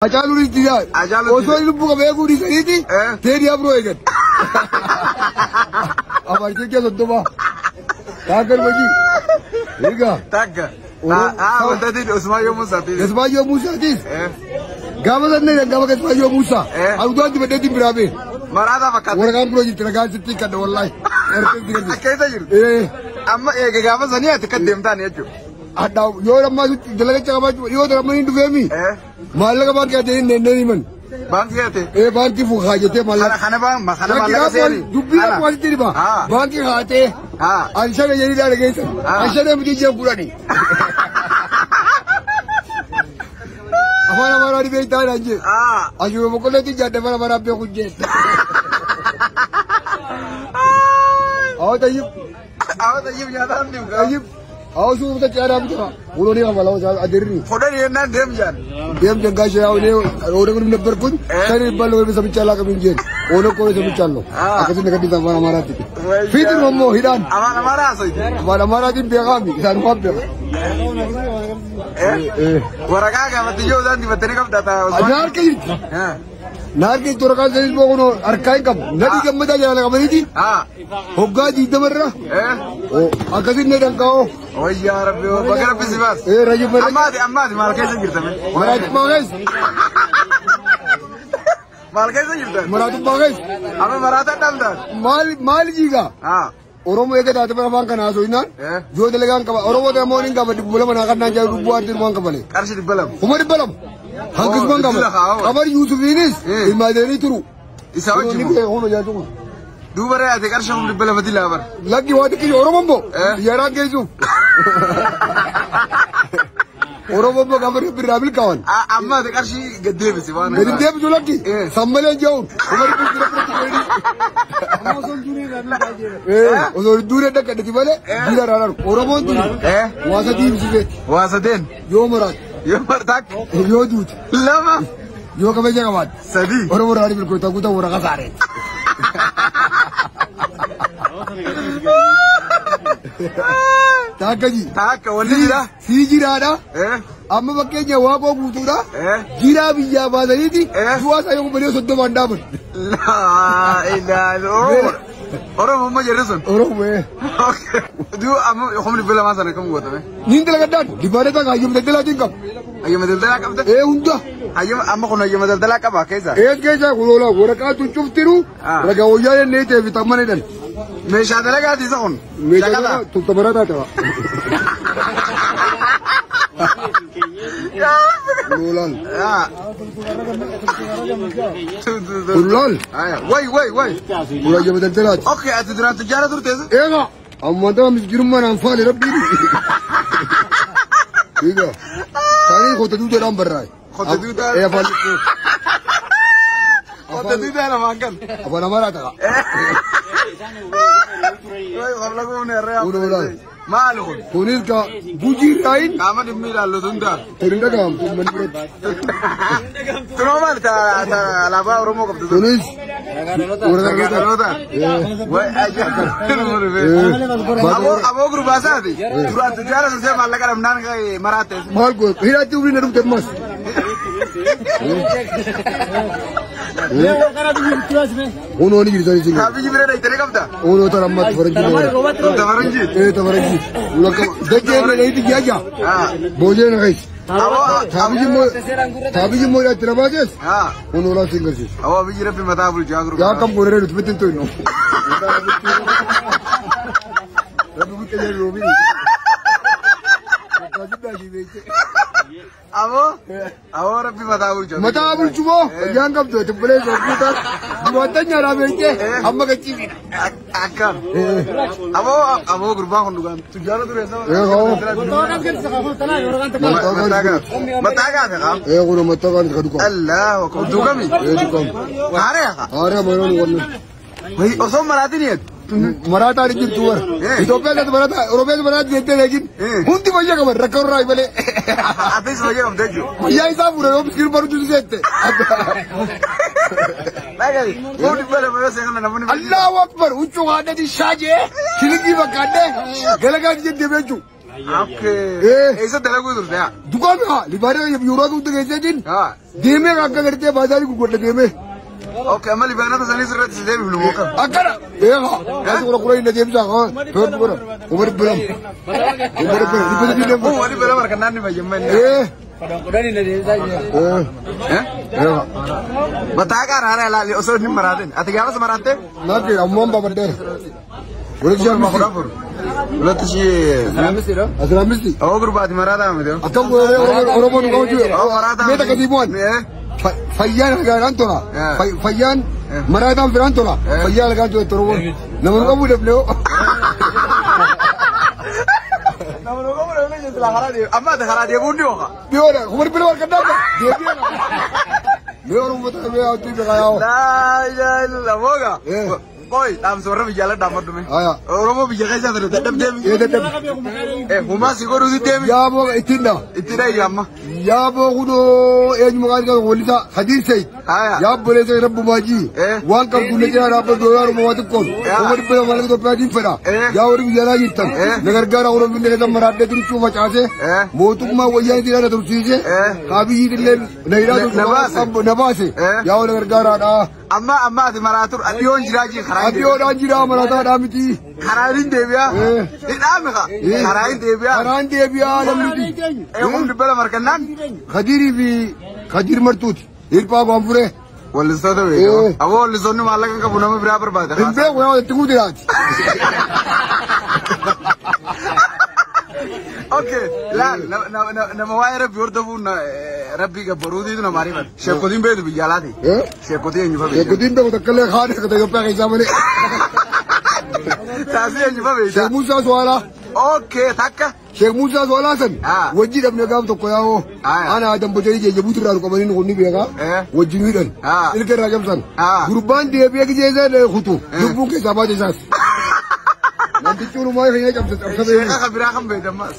Hacaaluun itti yaa. Hacaaluun Osoo inni lubbuu qabu eeguu dhiisaniiti. Teedii Afroo eegan. Abaartee kee 30. Taakkan hojii. Egaa. Takka. Wantati Usmaayyoo Muusaatii. Gasmaayyoo Muusaatis. Gaafa sanne gaafa Gasmaayyoo Muusaa. Aduudhaan dibadheetiin biraa bee. Maraataa fakkaata. Waraqaan biroo jirti ragaan sitti kadha wallaahi. Akka isa jirtu. Amma eega gaafa sanii ati kan deemtaan jechuudha. Hadhaa yoo ammaa dalaga qabaachuu yoo amma hin dhufeemi. Maallaqa baankii ate hin nenneen himan. Baankii ate. Baankii fuukaa jettee maallaqa. Kana kana maallaqa seeri. Dubbii akkuma asitti dhiba. Baankii haatee. Ani shana jedhii dhaala keessa. Ani shana miti jee 10. Afaan Amaaraa dhibee itti jee. Ashuura boqqolleetti ijaadde afaan Amaaraa beeku jee. Awwa tayyib. Awwa tayyib nyaataa hin dhibu. Tayyib. Awwa suuta caaraa bitama. Wuloonii qaba lawa adirri. 10 jennaan deem jaan. Deem jangaa shee yaa'u oona kun ነበርኩኝ ሰኔ ይባል ወይ ሰምቼ አላውቅም እንጂ ኦነ እኮ ነው ሰምቻለሁ። akkasitti gaddi afaan Amaaraatti. Fiitin immoo hidhaan. Afaan Amaaraa haasofte. Afaan Amaaraatiin beekaami isaan waan beeka. Waraqaa gaafatti yoo isaan dibattanii qabda ta'a. Na harka jirti. Na harka jirti waraqaan sanis immoo kun harkaa hin qabu. Nadii gammadaa jaalala qabaniiti. Hoggaa 20 irra. Akkasitti na danqaa'oo. Wayyaa rabbi bakka rabbi si baas. Rajib rajib. Ammaati ammaati maal keessa jirta? Maraatummaa keessa. Maal keessa jirta? Maraatummaa keessa. Amma maraataa dhabdaan. Maal maal jiigaa? Oromoo eega taate bara afaan kana haasofnaan yoo dalagaan qaba Oromoo namoonni hin qaba 200 naa kannaan jaalu lubbuu aartiin waan qabale. Qarshii 200. 200,000. Hanqisumaan qaba. Qabar Yuusufiinis ilmaadeerii turu. Isa wajjin. Hono jaatu kun. Duuba re'aate qarshii 200,000 laabar. Lakki waa xiqqisho Oromoon boo. Yaraan geessuuf. Oromoon boo gaafa birraa bilkaawwan. Amma ati qarshii gad deebisi waan. Gadi deebisu lakki. Sammalee jehuun. Osoo duudee dhaqqadhati malee jira raaraaru. Oromoon tuni. Waa sadii ibsiteetti. Waa sadeen. Yoo maraate. Yoo takka. Yoo duute. 2. Yoo kabaja qabaatte. 3. Oromoo raadii bilkoota guutaa waraqaa saaree. Takka ji. Takka wanni jira. Sii jiraadha. Amma fakkeenya waaqoo guutuudha. Jiraa biyyaa baasaniiti. Du'aa isaa yoo kubbadee 30 dhaaban. Laa ilaaha Oromoo. Oromoo amma jirri sun. Oromoo. Duu amma 200,000 sana kam gootame? Niin dalagadhaan dibaadee takka hayyama daldalaatiin qaba. Hayyama daldalaa qabda? Hunda. Hayyama amma kun hayyama daldalaa qaba keessa? Keessa kuloola waraqaa tun cuftiru ragaa wayyaa jennee ta'e fi tamman jedhan. Meeshaa dalagaati isa kun? Meeshaa dalagaa tutta barataa ta'a. Kuloolaal. Kuloolaal. Way way way. Kun hayyama daldalaati. Okay ati duraan tujjaara turtees? Eega. Amma dama miskirummaa naan faale rabbiin. Eega. Taanii kota duudaadhaan barraa'e. Kota duudaa. Afaan. Kota duudaa lamaan kan. Afaan Amaaraa ta'a. Maal kun? Kunis ka gujii raayin. Qaama dhimmi ilaallatu hundaa. Kun hin dhaga'amtu uummanni biratti. Tunoo maal alaabaa Oromoo qabdu? Kunis. Warra dhaloota. Aboo gurbaasaati. Duraan tujjaara turtee maallaqa dhabnaan maraatte. Maal godhu hidhaatti umriin na dhufte ammas. Unoo ni jirtu isin. Biyyi bira dhayitanii qabda? Unoo tara ammatti faranjii. Ta faranjii? Ta faranjii. Dajjee na dhayti jaaja. Boojee na keessa. Taabiji immoo hidhaatti na baasees. Unoo laa siin garsiisa. Awwa biyyi rabbi mataa bulchaa gurgura. Yaa akkam goonee nuti bitti hin to'inu. Rabbi buqqee jedhu roobini. Aboo aboo rabbi mataa bulchaa. Mataa bulchu moo wayyaan qabdu tibbilee sooftuu dubartoonni beektee amma gachiifidha. Akkam. Aboo aboo gurbaan kun dhugaan tujjaara ture sama. Mataa gaafe qaam. Kun mataa gaafe ka duqamu. Allahu akbar duqami. Duqamu. Haaree haa. Haaree mayoon wanna. Osoo maraatiin yeetu. Maraataan hin jirtu bara. Itoophiyaa keessatti maraataa Oromiyaa maraataa jettee beekin hundi fayyaa qaban rakkoo irraa malee. Atis fayyaa qabda jechuudha. Fayyaa isaa fuudhan yoo miskiin baruutu seette. Allahu akbar huccuu haadhati shaajee shilingii fakkaadhee galagaa jettee beeku. Okay. Eessa dalaguu turte yaa? Dukaana haa libaanaa yuuraa guutuu keessaatiin deemee akka gartee baazaarii gurgurta deemee. Okay, amma libaanota sanis irratti si deebifnu moo kam? Akkana eegaa kaasi kudha kudha hin deemsaa haa toorbi godha umar biram umar biram dhibba sadii deemu. Umar biram harkannaan ni fayyamma inni. Eegaa. Mataa qaara ilaali osoo hin maraatin ati gaafas maraatte? Naaf ammoo baabaddeera. Walitti Kuma kudha afur. Walitti shi. Asira misti. Awwa gurbaati maraataa miti. Akkam Oromoon nu qabachuu. Awwa maraataa. Mee takka diimuwan. Fayyaan algaan tola. Fayyaan maraataan firaan tola. Fayyaan algaan tola Oromoon. Nama nu qabu dhabne hoo. Nama nu qabu dhabne jechuudha karaa deemu. Amma ati karaa deemuun ni oga. Dhiyoodha. Kuma dhibbina warqaa dhaabba. Deebi'aa. Mee Oromoo ta'e mee hawwii beekaa yaa'u. Laa ilaaha illallah mooga. Qoy dhaamsa warra biyya alaa dhaammadhu mee. Oromoo biyya keessa ture dadhabdee mi? Ee dadhabde. Humaa si godhuu si deemi. Yaaboo ittiin dha. Itti dhayi amma. Yaaboo kunoo eenyu maqaan isaa wallisaa Hadiir Sayid. Yaaboo leessa rabbumaa jii. Waan qabdu na jira dhaabbatu yaa Oromoo waa xiqqoon. Kuma dhibba lama maallaqa Itoophiyaatiin fedha. Yaa warri biyya alaa jirtan. Na gargaara Oromoo biyya keessa maraadhee turuchuu facaasee. Mootummaa wayyaa itti na tursiise. Kaabiyyi illee na hidhaa na baase. Yaa warra gargaaraadha. Amma amma ati maraatur dhiyoon jiraa jii karaa hin Dhiyoodhaan jiraa maraataadhaa miti. Karaa hin deebi'aa. Hidhaame ka. Karaa hin deebi'aa. Karaa hin deebi'aa namni. Kun dhibba lama harkannaan. Kadirii fi Kadir Martuuti. Hirphaa waan furee. Wallistoota beekamu. Aboo wallistoonni maallaqa hin qabu nama biraa barbaada. Hin beeku yaa itti guutiraati. Okay, laal nama waa'ee rabbi hordofuun rabbii gabbaruutiitu nama ariifata. Sheekotiin beektu biyya alaati. Sheekotii eenyu fa beektu? Sheekotiin beeku takka illee haadha akka Itoophiyaa keessaa malee. Taasii eenyu fa beekta? Sheek Muusaa Suwaalaa. Okay, takka. Sheek Muusaa Suwaalaa san wajji dhabne gaaf tokko yaa'oo. Ana Adam Bojjanii jee Jabuuti irraa qabanii kun ni beekaa. Wajji miidhan. Ilka irraa cabsan. Gurbaan deebi'ee gijeesee kutu. Lubbuun keessaa baate isaas. Namtichi olumaa keenya cabsa. Sheeka biraa kan beektan maas.